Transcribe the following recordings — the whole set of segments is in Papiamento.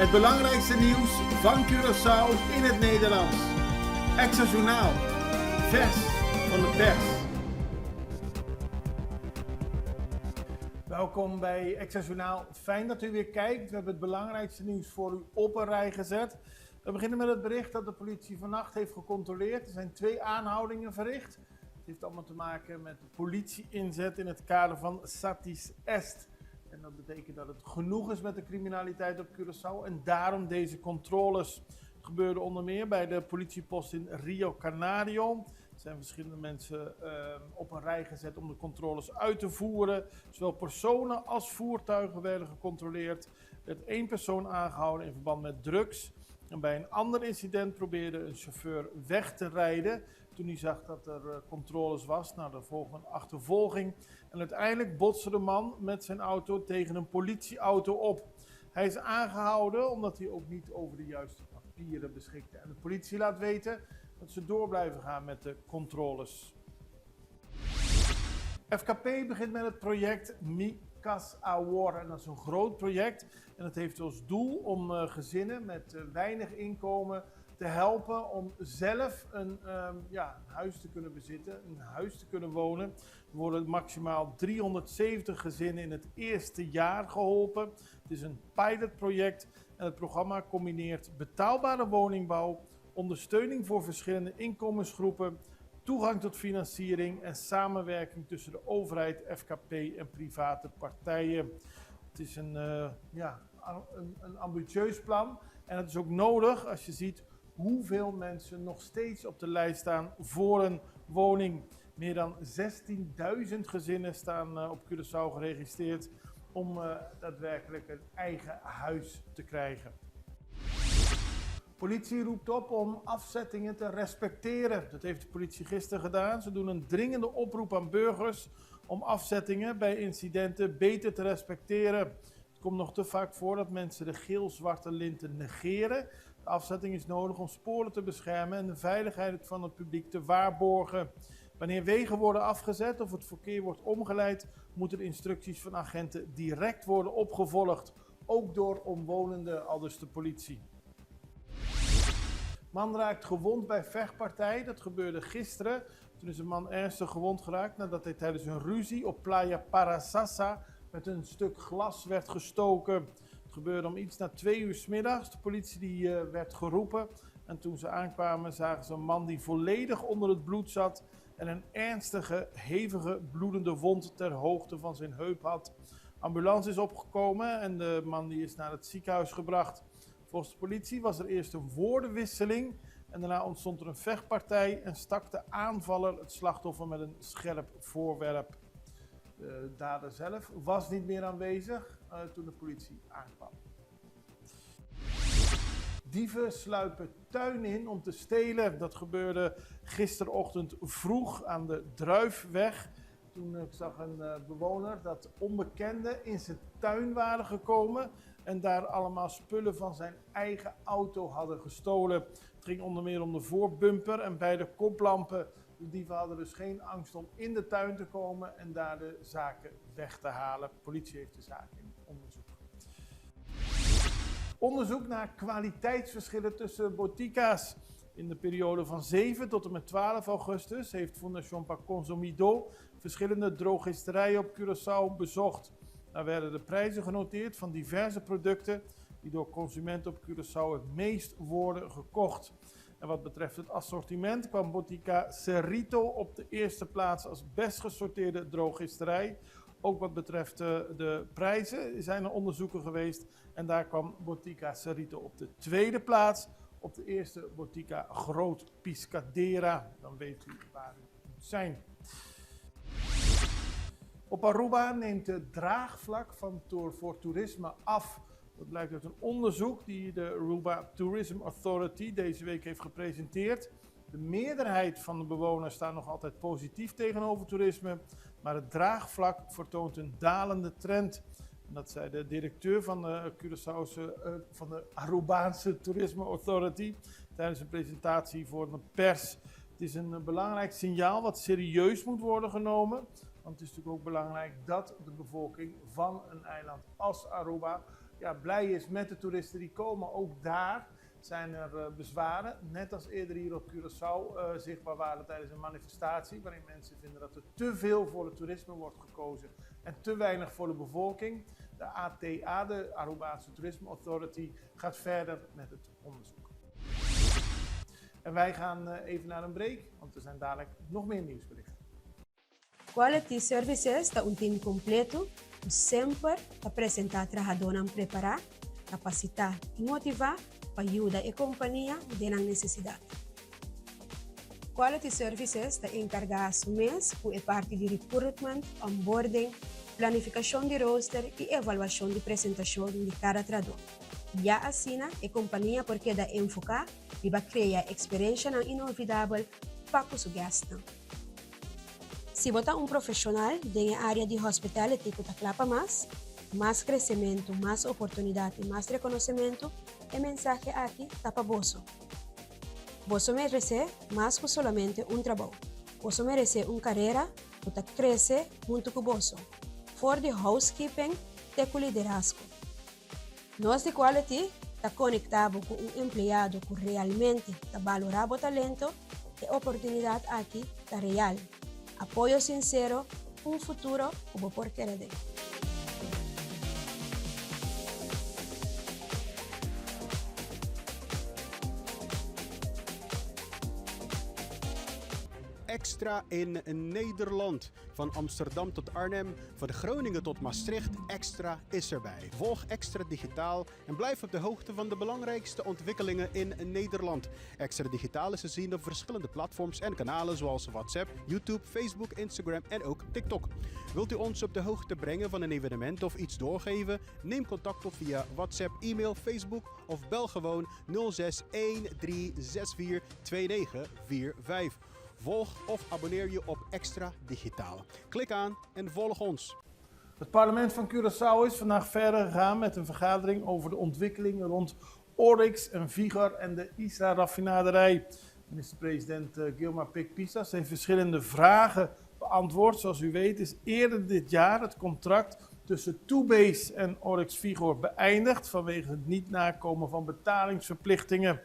Het belangrijkste nieuws van Curaçao in het Nederlands. Extra Journaal. Vers van de pers. Welkom bij Extra Journaal. Fijn dat u weer kijkt. We hebben het belangrijkste nieuws voor u op een rij gezet. We beginnen met het bericht dat de politie vannacht heeft gecontroleerd. Er zijn twee aanhoudingen verricht. Het heeft allemaal te maken met de politie-inzet in het kader van Satis Est. En dat betekent dat het genoeg is met de criminaliteit op Curaçao en daarom deze controles. Het gebeurde onder meer bij de politiepost in Rio Canario. Er zijn verschillende mensen op een rij gezet om de controles uit te voeren. Zowel personen als voertuigen werden gecontroleerd. Er werd één persoon aangehouden in verband met drugs. En bij een ander incident probeerde een chauffeur weg te rijden toen hij zag dat er controles was. Er volgde een achtervolging. En uiteindelijk botste de man met zijn auto tegen een politieauto op. Hij is aangehouden omdat hij ook niet over de juiste papieren beschikte. En de politie laat weten dat ze door blijven gaan met de controles. FKP begint met het project Mi Kas Awor. En dat is een groot project. En dat heeft als doel om gezinnen met weinig inkomen te helpen om zelf een huis te kunnen bezitten, een huis te kunnen wonen. Er worden maximaal 370 gezinnen in het eerste jaar geholpen. Het is een pilotproject en het programma combineert betaalbare woningbouw, ondersteuning voor verschillende inkomensgroepen, toegang tot financiering en samenwerking tussen de overheid, FKP en private partijen. Het is een ambitieus plan en het is ook nodig als je ziet hoeveel mensen nog steeds op de lijst staan voor een woning. Meer dan 16.000 gezinnen staan op Curaçao geregistreerd om daadwerkelijk een eigen huis te krijgen. Politie roept op om afzettingen te respecteren. Dat heeft de politie gisteren gedaan. Ze doen een dringende oproep aan burgers om afzettingen bij incidenten beter te respecteren. Het komt nog te vaak voor dat mensen de geel-zwarte linten negeren. De afzetting is nodig om sporen te beschermen en de veiligheid van het publiek te waarborgen. Wanneer wegen worden afgezet of het verkeer wordt omgeleid, moeten de instructies van agenten direct worden opgevolgd. Ook door omwonenden, aldus de politie. Man raakt gewond bij vechtpartij. Dat gebeurde gisteren. Toen is een man ernstig gewond geraakt nadat hij tijdens een ruzie op Playa Parasasa met een stuk glas werd gestoken. Het gebeurde om iets na 2 uur 's middags. De politie die werd geroepen en toen ze aankwamen zagen ze een man die volledig onder het bloed zat en een ernstige, hevige bloedende wond ter hoogte van zijn heup had. Ambulance is opgekomen en de man die is naar het ziekenhuis gebracht. Volgens de politie was er eerst een woordenwisseling en daarna ontstond er een vechtpartij en stak de aanvaller het slachtoffer met een scherp voorwerp. De dader zelf was niet meer aanwezig toen de politie aankwam. Dieven sluipen tuin in om te stelen. Dat gebeurde gisterochtend vroeg aan de Druifweg. Toen zag een bewoner dat onbekenden in zijn tuin waren gekomen en daar allemaal spullen van zijn eigen auto hadden gestolen. Het ging onder meer om de voorbumper en beide koplampen. De dieven hadden dus geen angst om in de tuin te komen en daar de zaken weg te halen. De politie heeft de zaak in onderzoek. Onderzoek naar kwaliteitsverschillen tussen botica's. In de periode van 7 tot en met 12 augustus heeft Fundación Pa Consumidó verschillende drogisterijen op Curaçao bezocht. Daar werden de prijzen genoteerd van diverse producten die door consumenten op Curaçao het meest worden gekocht. En wat betreft het assortiment kwam Botica Cerrito op de eerste plaats als best gesorteerde drogisterij. Ook wat betreft de prijzen zijn er onderzoeken geweest en daar kwam Botica Cerrito op de tweede plaats. Op de eerste Botica Groot Piscadera. Dan weet u waar u moet zijn. Op Aruba neemt het draagvlak voor toerisme af. Dat blijkt uit een onderzoek die de Aruba Tourism Authority deze week heeft gepresenteerd. De meerderheid van de bewoners staat nog altijd positief tegenover toerisme, maar het draagvlak vertoont een dalende trend. En dat zei de directeur van de Curaçaose van de Arubaanse Tourism Authority tijdens een presentatie voor de pers. Het is een belangrijk signaal wat serieus moet worden genomen. Want het is natuurlijk ook belangrijk dat de bevolking van een eiland als Aruba ja, blij is met de toeristen die komen. Ook daar zijn er bezwaren, net als eerder hier op Curaçao zichtbaar waren tijdens een manifestatie, waarin mensen vinden dat er te veel voor het toerisme wordt gekozen en te weinig voor de bevolking. De ATA, de Arubaanse Tourism Authority, gaat verder met het onderzoek. En wij gaan even naar een break, want er zijn dadelijk nog meer nieuwsberichten. Quality Services ta un team kompleto ku semper ta presentá trahadónan prepará, kapasitá i motivá pa yuda e kompania den nan nesesidat. Quality Services ta enkargá su mes ku e parti di recruitment, onboarding, planifikashon di rooster i evaluashon di presentashon di kada trahadó. Ya asina e kompania por keda enfoká riba krea eksperenshanan inolvidabel pa ku su gèstnan. Si bo ta un profeshonal den e área di hospitality ku ta kla pa mas, mas kresementu, mas oportunidat i mas rekonosementu, e mensahe aki ta pa boso. Boso meresé mas ku solamente un trabou. Boso meresé un karera ku ta krese huntu ku boso, for di housekeeping te ku liderazgo. Nos di Quality ta konektá bo ku un empleado ku realmente ta balorá bo talento, e oportunidat aki ta real. Apoyo sinsero, un futuro ku bo por kere den. Extra in Nederland. Van Amsterdam tot Arnhem, van Groningen tot Maastricht, Extra is erbij. Volg Extra Digitaal en blijf op de hoogte van de belangrijkste ontwikkelingen in Nederland. Extra Digitaal is te zien op verschillende platforms en kanalen zoals WhatsApp, YouTube, Facebook, Instagram en ook TikTok. Wilt u ons op de hoogte brengen van een evenement of iets doorgeven? Neem contact op via WhatsApp, e-mail, Facebook of bel gewoon 06 1364 2945. Volg of abonneer je op Extra Digitaal. Klik aan en volg ons. Het parlement van Curaçao is vandaag verder gegaan met een vergadering over de ontwikkelingen rond Oryx en Vigor en de Isla-raffinaderij. Minister-president Gilmar Pik Pisas heeft verschillende vragen beantwoord. Zoals u weet is eerder dit jaar het contract tussen Toebase en Oryx Vigor beëindigd vanwege het niet nakomen van betalingsverplichtingen.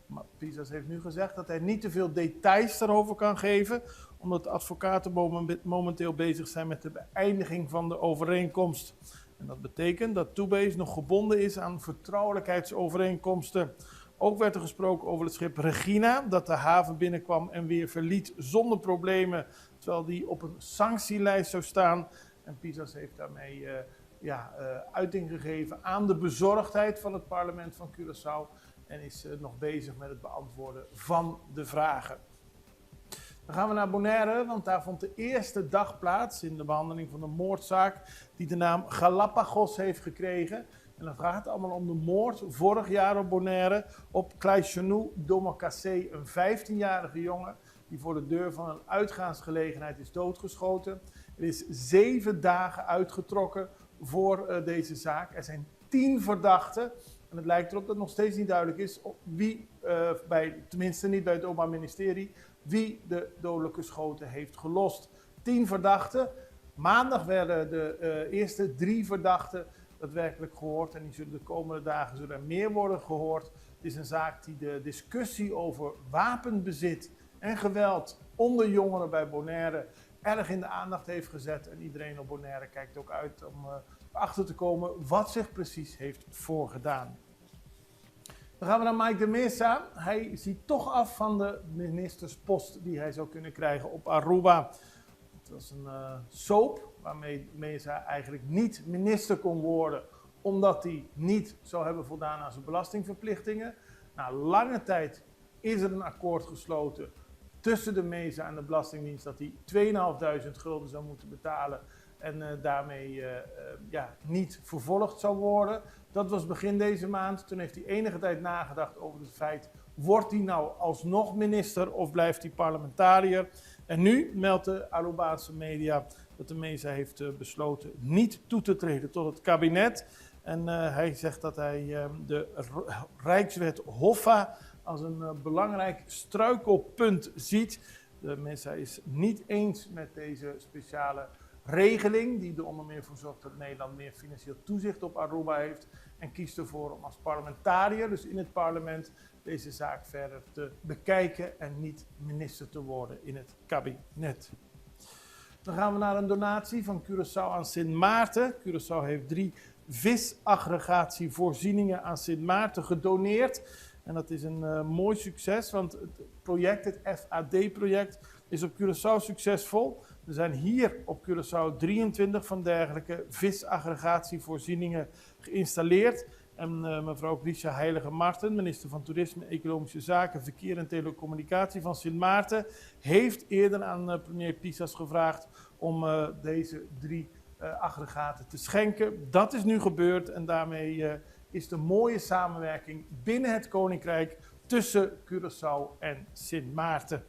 Maar Pisas heeft nu gezegd dat hij niet te veel details daarover kan geven, omdat de advocaten momenteel bezig zijn met de beëindiging van de overeenkomst. En dat betekent dat Toebase nog gebonden is aan vertrouwelijkheidsovereenkomsten. Ook werd er gesproken over het schip Regina, dat de haven binnenkwam en weer verliet zonder problemen, terwijl die op een sanctielijst zou staan. En Pisas heeft daarmee uiting gegeven aan de bezorgdheid van het parlement van Curaçao en is nog bezig met het beantwoorden van de vragen. Dan gaan we naar Bonaire, want daar vond de eerste dag plaats in de behandeling van de moordzaak die de naam Galapagos heeft gekregen. En dat gaat allemaal om de moord vorig jaar op Bonaire op Kleisjenou Domacassé, een 15-jarige jongen die voor de deur van een uitgaansgelegenheid is doodgeschoten. Er is 7 dagen uitgetrokken voor deze zaak. Er zijn 10 verdachten. En het lijkt erop dat nog steeds niet duidelijk is op wie, bij, tenminste niet bij het Openbaar Ministerie, wie de dodelijke schoten heeft gelost. 10 verdachten. Maandag werden de eerste 3 verdachten daadwerkelijk gehoord. En die zullen de komende dagen zullen er meer worden gehoord. Het is een zaak die de discussie over wapenbezit en geweld onder jongeren bij Bonaire erg in de aandacht heeft gezet. En iedereen op Bonaire kijkt ook uit om achter te komen wat zich precies heeft voorgedaan. Dan gaan we naar Mike de Meza. Hij ziet toch af van de ministerspost die hij zou kunnen krijgen op Aruba. Het was een soap waarmee Meza eigenlijk niet minister kon worden, omdat hij niet zou hebben voldaan aan zijn belastingverplichtingen. Na lange tijd is er een akkoord gesloten tussen de Meza en de Belastingdienst dat hij tweeënhalfduizend gulden zou moeten betalen en daarmee niet vervolgd zou worden. Dat was begin deze maand. Toen heeft hij enige tijd nagedacht over het feit, wordt hij nou alsnog minister of blijft hij parlementariër? En nu meldt de Arubaanse media dat de Meza heeft besloten niet toe te treden tot het kabinet. En hij zegt dat hij de Rijkswet Hoffa als een belangrijk struikelpunt ziet. De Meza is niet eens met deze speciale regeling, die er onder meer voor zorgt dat Nederland meer financieel toezicht op Aruba heeft. En kiest ervoor om als parlementariër, dus in het parlement, deze zaak verder te bekijken en niet minister te worden in het kabinet. Dan gaan we naar een donatie van Curaçao aan Sint Maarten. Curaçao heeft 3 visaggregatievoorzieningen aan Sint Maarten gedoneerd. En dat is een mooi succes, want het project, het FAD-project, is op Curaçao succesvol. Er zijn hier op Curaçao 23 van dergelijke visaggregatievoorzieningen geïnstalleerd. En mevrouw Grisha Heilige Marten, minister van Toerisme, Economische Zaken, Verkeer en Telecommunicatie van Sint Maarten, heeft eerder aan premier Pisas gevraagd om deze 3 aggregaten te schenken. Dat is nu gebeurd en daarmee is de mooie samenwerking binnen het Koninkrijk tussen Curaçao en Sint Maarten.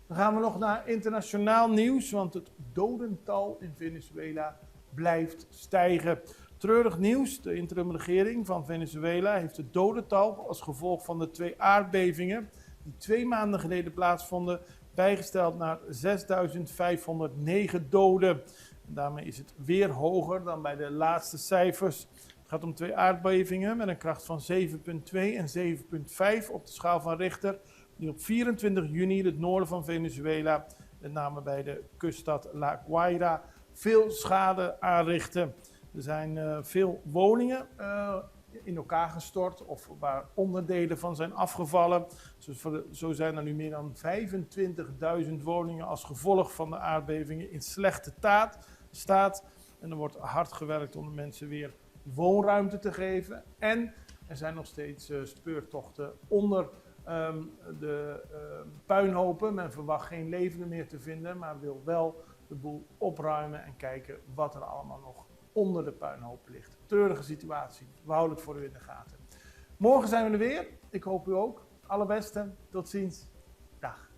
Dan gaan we nog naar internationaal nieuws, want het dodental in Venezuela blijft stijgen. Treurig nieuws, de interimregering van Venezuela heeft het dodental als gevolg van de 2 aardbevingen die 2 maanden geleden plaatsvonden, bijgesteld naar 6.509 doden. En daarmee is het weer hoger dan bij de laatste cijfers. Het gaat om 2 aardbevingen met een kracht van 7,2 en 7,5 op de schaal van Richter, die op 24 juni in het noorden van Venezuela, met name bij de kuststad La Guaira, veel schade aanrichten. Er zijn veel woningen in elkaar gestort of waar onderdelen van zijn afgevallen. Zo zijn er nu meer dan 25.000 woningen als gevolg van de aardbevingen in slechte staat. En er wordt hard gewerkt om de mensen weer woonruimte te geven. En er zijn nog steeds speurtochten onder de puinhopen. Men verwacht geen levenden meer te vinden, maar wil wel de boel opruimen en kijken wat er allemaal nog onder de puinhopen ligt. Treurige situatie. We houden het voor u in de gaten. Morgen zijn we er weer. Ik hoop u ook. Alle beste. Tot ziens. Dag.